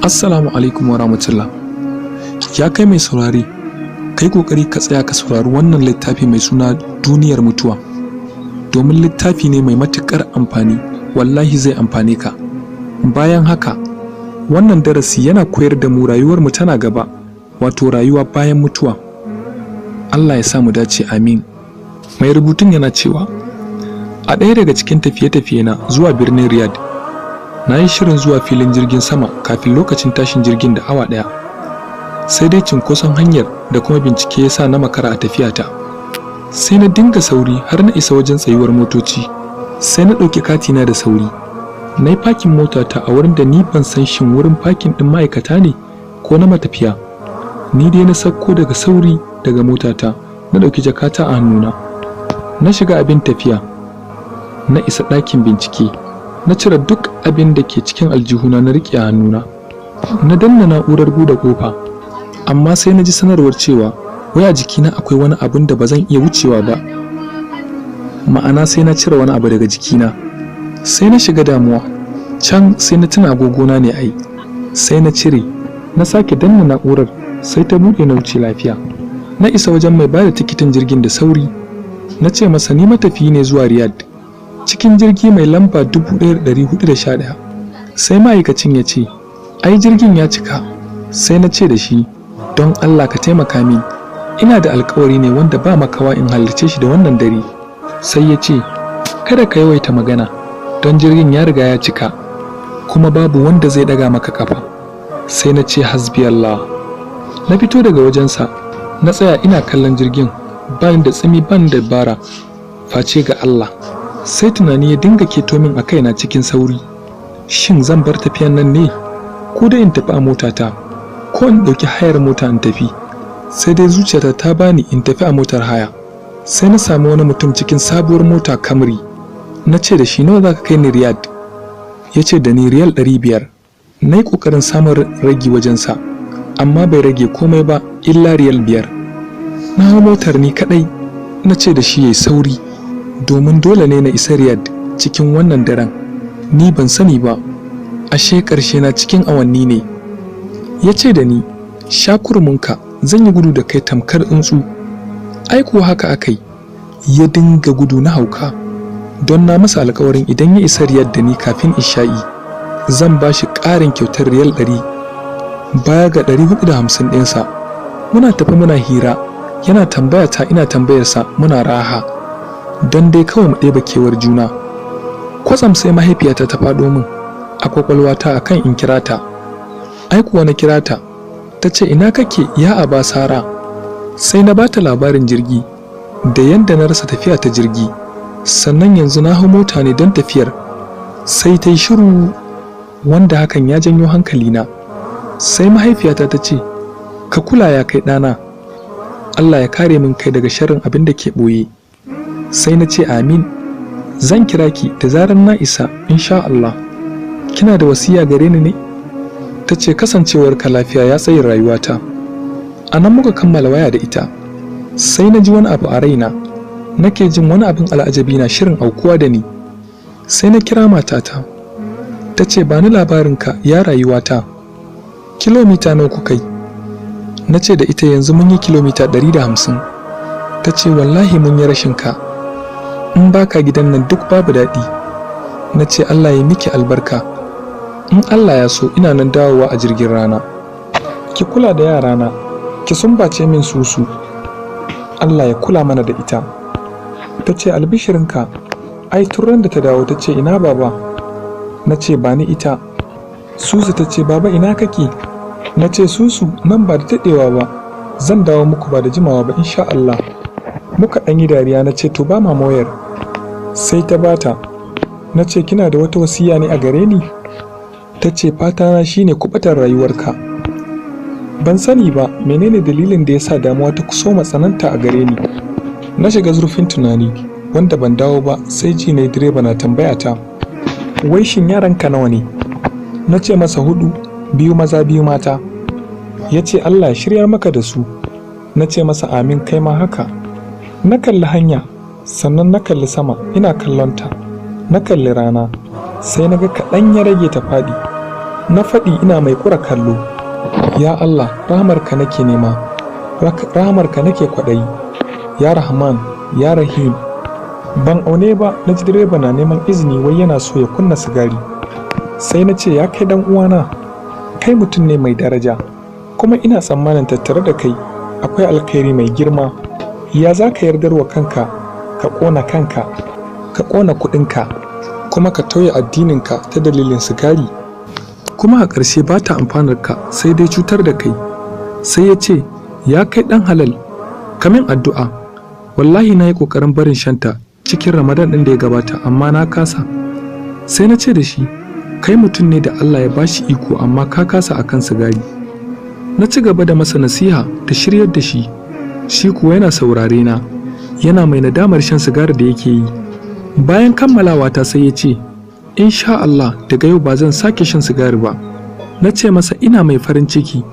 Assalamu alaikum wa rahmatullah. Ya kai mai saurare, kai kokari ka tsaya ka saurari wannan littafi mai suna Duniyar Mutuwa. Domin littafi ne mai matuƙar amfani, wallahi zai amfane ka. Bayan haka, wannan darasi yana koyar da mu rayuwar mu tana gaba, wato rayuwa bayan mutuwa. Allah ya sa mu dace, amin. Mai rubutun yana cewa, a ɗaya daga cikin tafiye-tafiye na zuwa birnin Riyadh, na yi shirin zuwa filin jirgin sama kafin lokacin tashin jirgin da awa ɗaya. Sai dai cinkoson hanyar da kuma bincike ya sa na makara a tafiyata. Sai na dinga sauri har na isa wajen tsayuwar motoci. Sai na ɗauki katina da sauri. Na yi fakin motata a wurin da ni ban san shin wurin fakin ɗin ma'aikata ne ko na matafiya. Ni dai na sauko daga sauri daga motata, na ɗauki jakata a hannuna. Na shiga abin tafiya. Na isa ɗakin bincike. Na cire duk abin da ke cikin aljihuna na riƙe a hannuna. Na danna na'urar buɗe ƙofa. Amma sai na ji sanarwar cewa wai a jikina akwai wani abun da ba zan iya wucewa ba. Ma'ana, sai na cire wani abu daga jikina. Sai na shiga damuwa. Can sai na tuna agogona ne ai. Sai na cire. Na sake danna na'urar, sai ta buɗe, na wuce lafiya. Na isa wajen mai bada tikitin jirgin da sauri. Na ce masa ni matafiyi ne zuwa Riyadh, cikin jirgi mai lamba 1411. Sai ma'aikacin ya ce, "Ai jirgin ya cika." Sai na ce da shi, "Don Allah ka taimaka min, ina da alkawari ne wanda ba makawa in halarce shi da wannan dare." Sai ya ce, "Kada ka yawaita magana, don jirgin ya riga ya cika, kuma babu wanda zai daga maka kafa." Sai na ce, "Hasbi Allah." Na fito daga wajensa, na tsaya ina kallon jirgin, ban da tsimi, ban da bara face ga Allah. Sai tunani ya dinga keto min a kaina cikin sauri. Shin zan bar tafiyan nan ne, ko dai in tafi a motata, ko in ɗauki hayar mota in tafi? Sai dai zuciyata ta bani in tafi a motar haya. Sai na sami wani mutum cikin sabuwar mota Camry. Na ce da shi, "Nawa za ka kai ni Riyadh?" Ya ce da ni riyal 500. Na yi ƙoƙarin samun ragi wajensa, amma bai rage komai ba illa riyal 5. Na hau motar ni kaɗai. Na ce da shi ya yi sauri, domin dole ne na isa Riyadh cikin wannan daren. Ni ban sani ba, ashe ƙarshe na cikin awanni ne. Ya ce da ni, "Sha kurminka, zan yi gudu da kai tamkar tsuntsu." Ai kuwa haka aka yi. Ya dinga gudu na hauka, don na masa alkawarin idan ya isa Riyadh da ni kafin isha'i, zan ba shi ƙarin kyautar riyal 100 baya ga 450 ɗinsa. Muna tafi muna hira, yana tambaya ta, ina tambayarsa, muna raha, don dai kawai mu ɗeba kewar juna. Kwatsam sai mahaifiyata ta faɗo min a kwakwalwata akan in kira ta. Ai kuwa na kira ta. Ta ce, "Ina kake, ya Aba Sara?" Sai na bata labarin jirgi da yadda na rasa tafiya ta jirgi, sannan yanzu na hau mota ne don tafiyar. Sai ta yi shiru, wanda hakan ya janyo hankalina. Sai mahaifiyata ta ce, "Ka kula, ya kai ɗana. Allah ya kare min kai daga sharrin abin da ke ɓoye." Sai na ce, "Amin. Zan kira ki da zarar na isa, insha Allah. Kina da wasiya gare ni ne?" Ta ce, "Kasancewarka lafiya ya tsayin rayuwata." A nan muka kammala waya da ita. Sai na ji wani abu a raina, nake jin wani abin al'ajabi na shirin aukuwa da ni. Sai na kira matata. Ta ce, "Ba ni labarinka, ya rayuwata. Kilomita nawa kuka yi?" Na ce da ita, "Yanzu mun yi kilomita 150." Ta ce, "Wallahi mun yi rashin ka. In baka gidan nan duk babu daɗi." Na ce, "Allah ya miki albarka. In Allah ya so, ina nan dawowa a jirgin rana. Ki kula da yarana, ki sumbace min Susu. Allah ya kula mana da ita." Ta ce, "Albishirinka. Ai tun da ta dawo ta ce, 'Ina baba?' Na ce, 'Ba ni ita.' Susu ta ce, 'Baba, ina kake?' Na ce, 'Susu, nan ba da daɗewa ba zan dawo muku, ba da jimawa ba, insha Allah.' Muka ɗan yi dariya. Na ce, 'To, ba mama wayar.' Sai ta bata. Na ce, 'Kina da wata wasiya ne a gare ni?' Ta ce, 'Fatana shine kubatar rayuwarka.' Ban sani ba menene dalilin da ya sa damuwa ta soma tsananta a gare ni. Na shiga zurfin tunani wanda ban dawo ba sai ji ne direba na tambaya ta, "Wai shin yaranka nawa ne?" Na ce masa, "Hudu, biyu maza, biyu mata." Ya ce, "Allah ya shiryar maka da su." Na ce masa, "Amin, kai ma haka." Na kalli hanya, sannan na kalli sama ina kallonta. Na kalli rana, sai na ga kaɗan ya rage ta faɗi. Na faɗi ina mai ƙura kallo. Ya Allah, rahamarka nake nema, rahamarka nake kwaɗayi. Ya Rahman, ya Rahim. Ban aune ba, na ji direba na neman izini, wai yana so ya kunna sigari. Sai na ce, "Ya kai dan uwana, kai mutum ne mai daraja, kuma ina tsammanin tattare da kai akwai alkhairi mai girma. Ya za ka yardar wa kanka ka ƙona kanka, ka ƙona kuɗinka, kuma ka tauye addininka ta dalilin sigari? Kuma a ƙarshe ba ta amfanar ka, sai dai cutar da kai." Sai ya ce, "Ya kai ɗan halal, ka min addu'a. Wallahi na yi ƙoƙarin barin shanta cikin Ramadan ɗin da ya gabata, amma na kasa." Sai na ce da shi, "Kai mutum ne da Allah ya bashi iko, amma ka kasa akan sigari." Na ci gaba da masa nasiha da shiryar da shi. Shi kuwa yana saurare na, yana mai nadamar shan sigari da yake yi. Bayan kammalawa ta, sai ya ce, "Insha Allah daga yau ba zan sake shan sigari ba." Na ce masa ina mai farin ciki,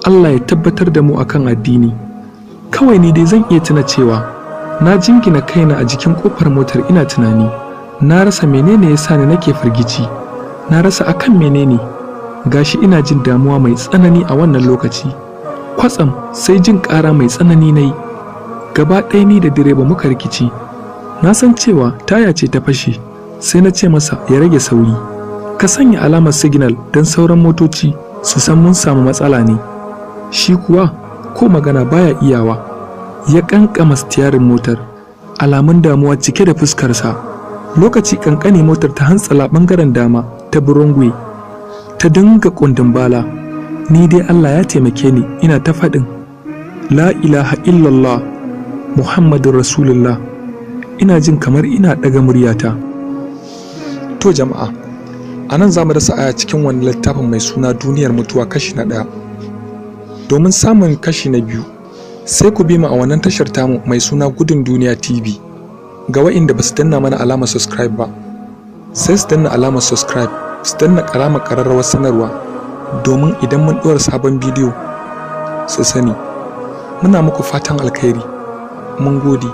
"Allah ya tabbatar da mu akan addini." Kawai ni dai zan iya tuna cewa na jingina kaina a jikin kofar motar ina tunani. Na rasa menene ya sa ni nake firgici, na rasa akan menene. Gashi ina jin damuwa mai tsanani a wannan lokaci. Kwatsam sai jin ƙara mai tsanani na yi. Gaba ɗaya ni da direba muka rikici. Na san cewa taya ce ta fashe. Sai na ce masa ya rage sauri, ka sanya alamar signal don sauran motoci su san mun samu matsala ne. Shi kuwa ko magana baya iyawa. Ya kankama stiyarin motar, alamun damuwa cike da fuskarsa. Lokaci kankane motar ta hantsala bangaren dama, ta burungwe, ta dinga kundin bala. Ni dai Allah ya taimake ni, ina ta faɗin "La ilaha illallah, Muhammadun Rasulullah", ina jin kamar ina ɗaga muryata. To jama'a, a nan za mu dasa aya cikin wani littafin mai suna Duniyar Mutuwa kashi na 1. Domin samun kashi na 2, sai ku bi mu a wannan tashar tamu mai suna Gudun Duniya TV. Ga wa'inda ba su danna mana alamar subscribe ba, sai su danna alamar subscribe, su danna alamar ƙararrawar sanarwa, domin idan mun ɗora sabon bidiyo su sani. Muna muku fatan alkhairi. Mun gode.